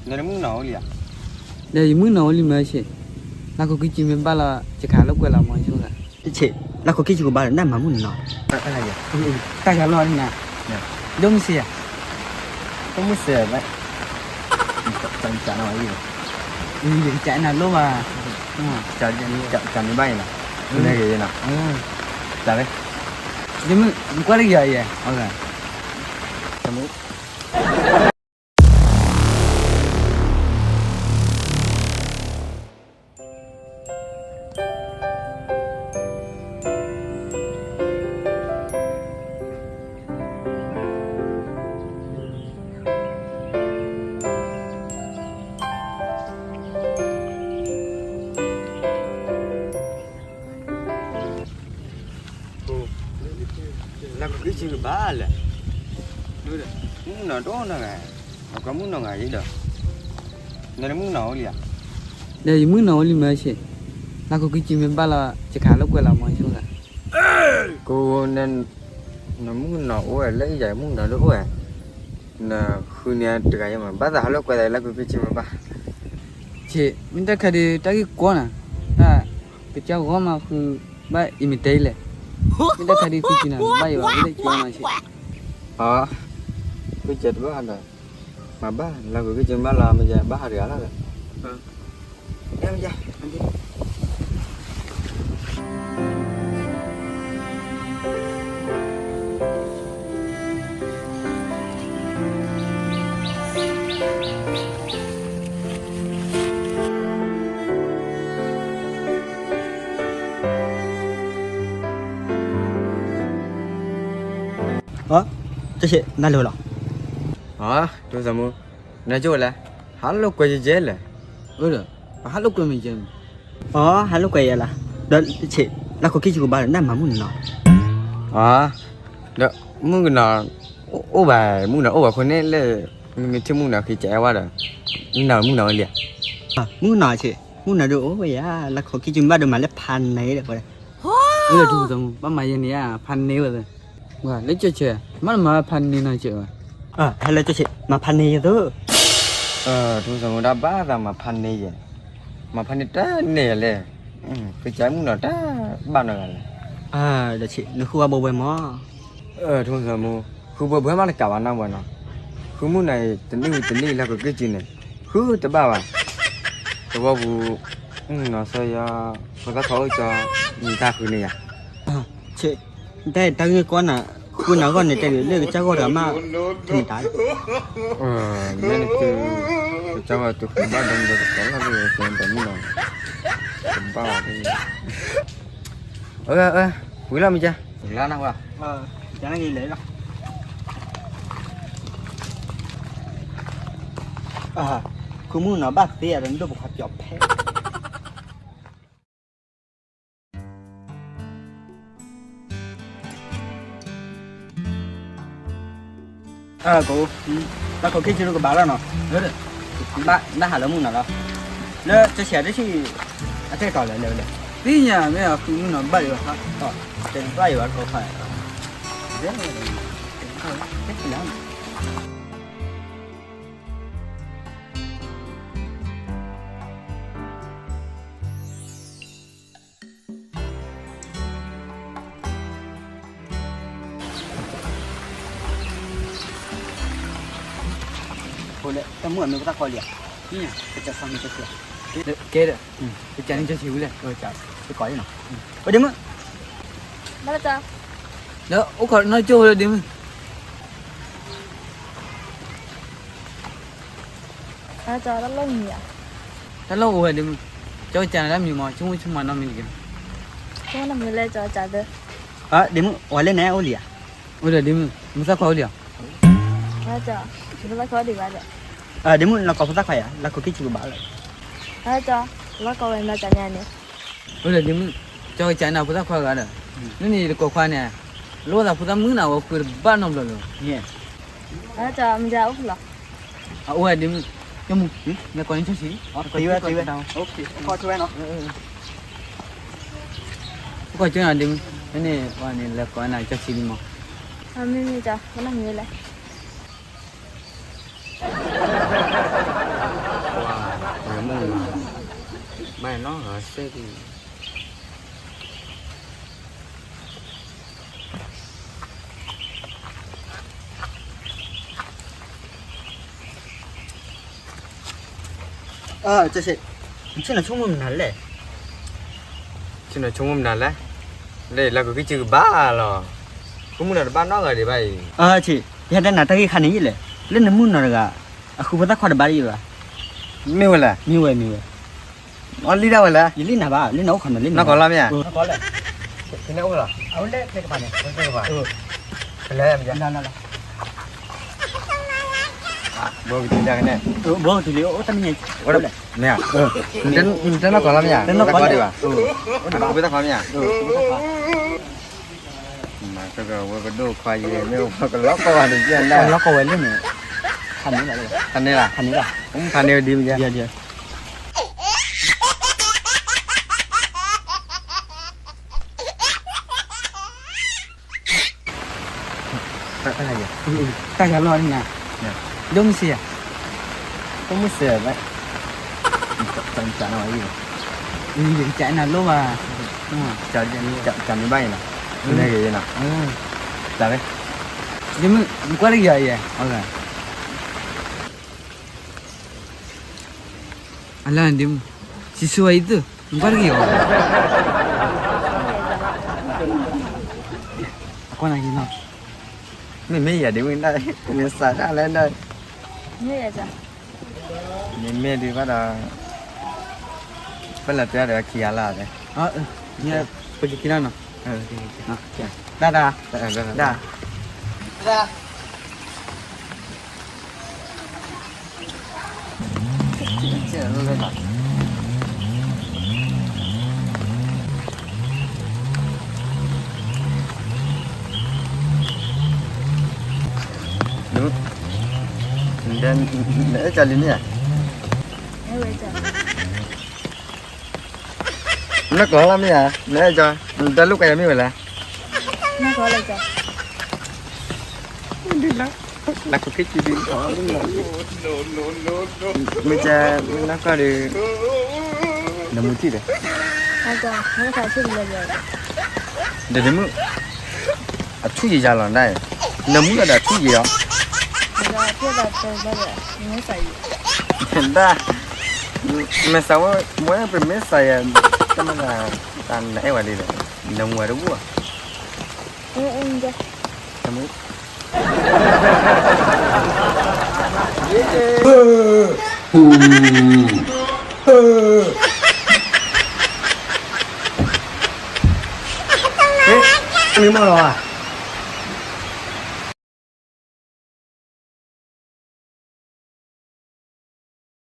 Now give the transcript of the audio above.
နမုၣ်ကနီၤအိၣ်လံဧါ. ဒီးယမုၣ်ကနီၤအိၣ်လံမ့ၢ်ဆ့ၣ်, လၢခိၣ်ခံဆံမ့ၢ်ဘၣ်လီၤ ယကဟးလိာ်ကွဲလီၤမ့ၢ်ဆ့ၣ်. ဆ့ၣ်, လၢခိၣ်ခံဆံကဘၣ်ဒီး နမၤမုၣ်နီၤ. တၢ်ဂၤလီၤနၤ, ဒိၣ်မုၢ်ဆ့ၣ်ဧါ. ဒိၣ်မုၢ်ဆ့ၣ်ဧါ, ကနၤလိၣ်ဘၣ်, ကနၤဘၣ်အံၤနီၤ, နဂ့ၤနီၤ, တၢ်ဝဲ, ယမုၣ် နကွၢ်လၢယၤယဲ, လၢခိၣ်ခံဆံကဘၣ်လဲၣ်, မုၣ်ကနီၤဒိၣ်နီၤဂၤ, အကမုၣ်နီၤဂၤယဲဒီး, နမုၣ်ကနီၤအိၣ်လံဧါ. ဒီးယမုၣ်ကနီၤအိၣ်လံမ့ၢ်ဆ့ၣ်, လၢခိၣ်ခံဆံမ့ၢ်ဘၣ်လီၤ ယကဟးလိာ်ကွဲလီၤမ့ၢ်ဆ့ၣ်. ကိး, နမုၣ်ကနီၤအိၣ်ဝဲလၢယၤ, မုၣ်ကနီၤဒိၣ်အိၣ်ဝဲ, နဃုန့ၢ်တဂၤယဲမး, ဘၣ်သးဟးလိာ်ကွဲသးလၢခိၣ်ခံဆံမ့ၢ်ဘၣ်. ဆ့ၣ်, မ့ၢ်တၢ်ခါဒုး တၢ်ဂ့ၢ်ကီနၤ, တၢ်ကစၢ်ဂီၢ်မးဃုဘၣ်အံၤမ့ၢ်တဲအံၤလဲၣ်, မ့ၢ်တၢ်ခါဒုးဃုက့ၤနၤ ဘၣ်ယံၤဘၣ် မ့ၢ်တၢ်ကီနၤဆ့ၣ်. အ, ဃုက့ၤတဘၣ်ဒီး, မၤဘၣ် လၢခိၣ်ခံဆံမ့ၢ်ဘၣ်လီၤ မ့ၢ်ယၤဘၣ်ဟးတဂၤလီၤဒီး အ, တဆ့ၣ် နလိၤလီၤ. အ, ဒိၣ်သးမူ, နကၠိလဲၣ်, ဟးလိာ်ကွဲယဲလဲၣ်. အၢဒီး, ပဟးလိာ်ကွဲမ့ၢ်ယဲမ့ၢ်. အ, ဟးလိာ်ကွဲယဲလီၤ. ဒီးဆ့ၣ်, လၢခိၣ်ခံဆံကဘၣ်ဒီး နမၤမုၣ်နီၤ. အ, ဒီးမုၣ်ကနီၤအိၣ်ဘၣ်, မုၣ်ကနီၤအိၣ်ဘၣ်အဃိန့ၣ်လၢ မ့မ့ၢ်ထံၣ်မုၣ်ကနီၤဃ့ကအဲၣ်ဝဲဒီး, နမုၣ်ကနီၤအိၣ်လံဧါ. မုၣ်ကနီၤဆ့ၣ်, မုၣ်ကနီၤဒုးအိၣ်ဝဲယၤ, လၢခိၣ်ခံဆံမ့ၢ်ဘၣ်ဒီးမၤလၢဖးန့ၢ်ဒီး, လၢဒိၣ်သးမူ ဘၣ်မၤယဲန့ၣ်ဧါ, ဖးန့ၢ်ဝဲသ့, လၢကၠိဆ့ၣ်, မ့ၢ်မၤဖးန့ၢ်နီၤဆ့ၣ်ဘၣ်. ဟဲလၢကၠိဆ့ၣ်, မၤဖးန့ၢ်ယသိး. ဒိၣ်သးမူဒၣ်ဘၣ်သးမၤဖးန့ၢ်ယဲ, မၤဖးန့ၢ်တၢ်န့ၢ်ယဲလဲၣ်, ဃ့ကအဲၣ်မုၣ်ကနီၤတၢ်ဘၣ်နီတဂၤလဲၣ်. ဒီးဆ့ၣ်, နဃုဝဲဘိဝဲမး. ဒိၣ်သးမူ, ဃုဘိဘိမးတကးဘၣ်နီၢ်ဝဲနီၤ, ဃုမုၣ်နီၤအံၤ တနံၣ်ဝံၤတနံၣ်လၢခိၣ်ခံဆံန့ၣ်, ဃုတဘၣ်ဘၣ်. တဝီပူၤ, နီၢ်စီယီ, ဖိသၣ်ခွါအိၣ်ကၠီ, မံၤတၢ်ဃုန့ၢ်ယၤ. ဆ့ၣ်, တၢ်တၢ်ဂ့ၢ်ကီနၤ, ဃုနၤဂီၢ်န့ၣ် တဲလၢကစၢ်ဂီၢ်တဂၤမး, တမ့ၢ်တၢ်လၢ, မ့ၢ်နသု, ကစၢ်ဂီၢ်သုဃုဘၣ်ဒီးမ့ၢ်ဒီးတကိးလၢ်လၢ်လၢ်လၢ်လၢ်လၢ်, တဘၣ်ဘၣ်, အ, ဝံၤလီၤမ့ၢ်က, ဝံၤလီၤနဝဲ, လီၤ, ဃုမုၣ်နီၤဘၣ်သ့အဒီး နဒိၣ်ပိာ်ခွါပျီဖဲ အကိး, လၢခိၣ်ခံဆံကဘၣ်လီၤနီၤ, ဘၣ်ဟးလၢမုၢ်နီၤလီၤ, လၢကဆံးတဆံး, အတဲကီးလဲၣ်လဲၣ်လဲၣ်, သ့ၣ်ညါမ့ၢ်အဃုမုၢ်နီၤဘၣ်ယံၤဘၣ်, တဲဘၣ်ယံၤဘၣ်တကိးခါ, တဲလၢ ဖိလဲၣ်, တၢ်မုၣ်အမ့ၢ်ပသၣ်ခွါလံဧါ, ကစၢ်သီမ့ၢ်ကစၢ်, ကဲဒီး, ကစၢ်န့ၣ်ကစၢ်ဆံးဝံၤလဲၣ်, ကစၢ်, ကကိးအံၤနီၤ, ပဒ့မုၣ်, လၢအိၣ်ခိးနီၢ်ကၠိဖိလၢဒ့မုၣ် တၢ်လီၢ်အိၣ်ဝဲဒ်မုၢ်, ကၠီကစၢ်န့ၣ်တၢ်မံၤမး ဆိကမိၣ်ဆိကမးနီတမံၤတက့ၢ်, ဒ့မုၢ် ဝဲလၢနအိၣ်လံဧါ, အိၣ်ဒီးဒ့မုၢ် မုၢ်သၣ်ခွါအိၣ်လံဧါ, ဒ့မုၢ် လီၤကိးဖိသၣ်ခွါယၤ လၢခိၣ်ခံဆံကဘၣ်လီၤ, အိၣ်ဒီးဒ့မုၢ် ကၠီကစၢ်န့ၣ်ဖိသၣ်ခွါဂၤဒီး, မ့ၢ်န့ၣ်ယတကိးခွါန့ၣ်, လိၣ်သးဖိသၣ်မုၣ်နၤဝဲဃုတဘၣ်နီတဘျီလၢၤ, အအိၣ်ဝဲဒ့မုၢ်, ကၠီမုၢ်, လဲၤကိးန့ၢ်ကၠီဆံး, ကိးကၠီနၤဒ့မုၢ်, မ့ၢ်န့ၣ်ဝဲန့ၣ်လဲၤကိးနၤကၠီဆံးလံမး, မ့ၢ်မ့ၢ်ကၠီ, မ့ၢ်လဲၤ မ့ၢ်လဲၤ ဘၣ်နီၢ်ဂၤစဲက့ၤ ဆ့ၣ်နီၤဆိကမိၣ်မနုၤလဲၣ်, ဆ့ၣ်နီၤဆိကမိၣ်မနုၤလဲၣ်, လၢလၢကကံၣ်စုကဘၣ်လီၤ, ဃုမုၢ်နီၤတဘၣ်နီတဂၤဒံးဘၣ်အံၤ, ဆ့ၣ်, ယဟဲတဲနၤတၢ်ဂ့ၢ်ခါန့ၣ်ယလဲၣ်, လၢနမုၢ်နီၤတဂၤ, အဃုဖိသၣ်ခွါတဘၣ်ဒံးဘၣ်, မ့ၢ်ဝဲလဲၣ်, မ့ၢ်ဝဲမ့ၢ်ဝဲ, အီလံဒၣ်ဝဲလဲၣ်, ယလံနၤဘၣ်, လံနၤအိၣ်ခီနီၤလံ, နီၢ်ကီၢ်လီၤမ့ၢ်ဧါ, နီၢ်ကီၢ်လဲၣ်, ဖဲန့ၣ်အိၣ်လီၤ, အဝဲလဲၣ်ဖဲကပၤန့ၣ်, ဖဲကပၤ, ဖဲလဲၣ်မ့ၢ်ဧါ ဘိကတုၤလံ, ဘိကတုၤလံ, အိၣ်တၢ်မံၤ, မ့ၢ်ဧါ, တဲနီၢ်ကီၢ်လီၤမ့ၢ်ဧါ, တဲနီၢ်ကီၢ်ဒံးဘၣ်, ဝဲတၢ်ခွါမ့ၢ်ဧါ, မၤကဝဲကဒိၣ်ခွါယဲ မ့ၢ်ဝဲကလီၤကီၢ်ဝဲတကဲ, လီၤကီၢ်ဝဲလၢန့ၣ်, ခါန့ၣ်လီၤ, ခါန့ၣ်လီၤ, ခါန့ၣ်လီၤ, ခါန့ၣ်ဒ်မ့ၢ်ဧါ တၢ်ယၤလီၤန့ၣ်, ဒိၣ်မုၢ်စ့ၢ်, ဒိၣ်မုၢ်စ့ၢ်, ယကနၤလိၣ်ဘၣ်, ကနၤဘၣ်အံၤလီၤ, နဂ့ၤ, နကွၢ်တဂ့ၤအံၤ, အလၢဒ်မုၢ်, စံးဆူအံၤသု, နကွၢ်တဂ့ၤအီၤ, အကွၢ်နၤက့ၤနီၤ, မ့မ့ၢ်ယၤဒ်မုၢ်ဒၣ်, မ့ၢ်စးဒၣ်လဲၣ်ဒၣ်, မ့မ့ၢ်ဒ်ဘၣ်ဒီး, ပလၢတဲဒီးခံဂၤလၢ်, ပကက့ၤလီၤနီၤ, တၢ်တၢ်, တၢ် နအဲၣ်ကၠီလံမ့ၢ်ဧါ, နကွၢ်လီၤမ့ၢ်ဧါ, နအဲၣ်ကၠီ, နတၢ်လိၣ်ကါယၤမ့ၢ်ဝဲလဲၣ်, နကွၢ်လၢကၠီ လၢခိၣ်ခံဆံဒံး, မ့ၢ်ကဲ, မ့ၢ်နီၢ်ကီၢ်ဒီး, နမူထံၣ်ဒီး, ဒီးဒ်မုၢ်, အထူၣ်ယံာ်ယါလီၤဒၣ်, နမူလီၤဒီးအထူၣ်ယံာ်လီၤ, ဒၣ်, မ့ၢ်စးဝဲ, မ့ၢ်ပမ့ၢ်စးယဲ, တမ့ၢ်, တၢ်နအဲၣ်ဝဲလံဒီး, နမူဝဲတဘူၣ်ဧါ မ့ၢ်မီၢ်လီၤဧါ,